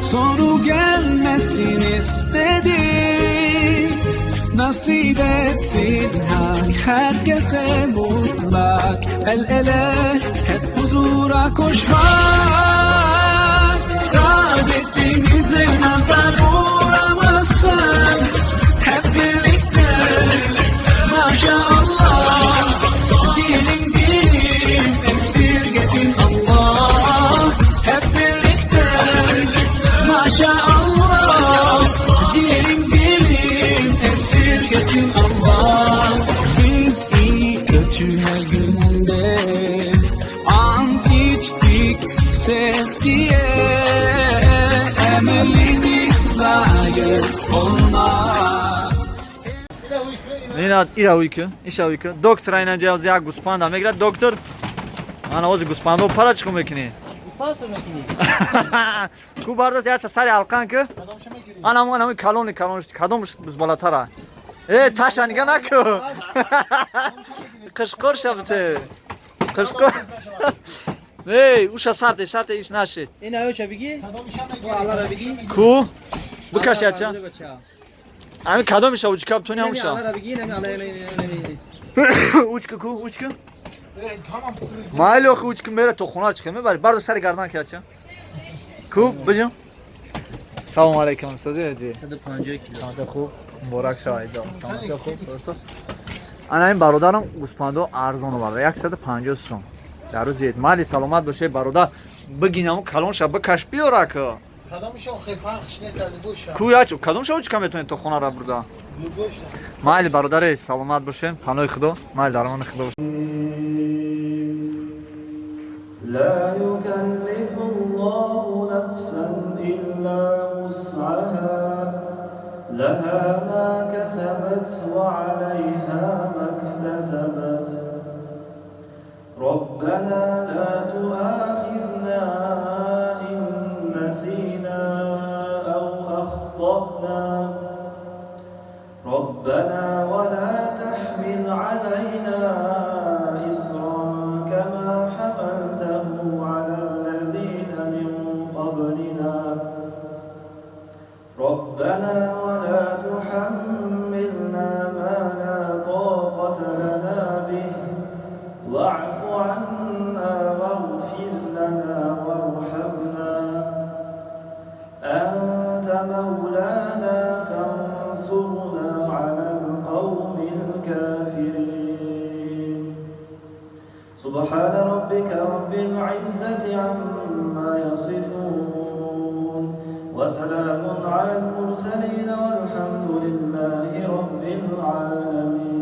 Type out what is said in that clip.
Sonu gelmesin istedik. Nasip etsin hak herkese mutlak. El ele hep huzura koşmak. Saadetimize nazar uğramasın. Hep birlikte maşallah. Diyelim diyelim esirgesin Allah. Hep birlikte maşallah. Diyelim diyelim esirgesin Allah. Biz iyi kötü her günde ant içtik sevgiye. Emelimiz layık olmak. Ина ира уйки, иша уйки. Доктор айна ҷавз як гӯспанда мегирад. Доктор, ана ози гӯспандо пара чӣ мекунӣ? Ку бардост якча сари алқан ки. Ана ана калони калон кадомш бузбалатара. Э, таша нига наку. Қишқор шабте. Қишқор. Эй, уша сарте, сарте иш нашид. این آیا بگی؟ الله بگی؟ Ку? Бикаш яча. Ами кадомиша учка тони ҳамуша. الله بگی نمی الله نمی. Учка ку, учка. Майли охи учка мера то хона чиқа мебари. Бардо сари гардан ки яча. Ку, биҷум. Салом алейкум, устоди аҷи. 150 кило. Саломат хуб, муборак шавад. Саломат хуб, дуруст. Ана ин бародарам гӯспандо арзон оварда 150 сом. Дар рӯзи ид. Майли саломат боше бародар. Бигинаму калонша бикаш биёра ку. Кадомиша охи фарқш нест, любойша. Ку яч, кадомша учка метавонед то хона ра бурда? Любойша. Майли бародаре саломат бошем. Паноҳи Худо. Майли дармони Худо бошем. لا يكلف الله نفسا إلا وسعها لها ما كسبت وعليها ما اكتسبت ربنا لا تؤاخذنا إن نسينا أو أخطأنا ربنا ولا تحمل علينا إصرا كما حملته على الذين من قبلنا ربنا ولا تحملنا ما لا طاقة لنا به واعف عنا واغفر لنا وارحمنا أنت مولانا فانصرنا على القوم الكافرين سبحان ربك رب العزة عما يصفون وسلام على المرسلين والحمد لله رب العالمين.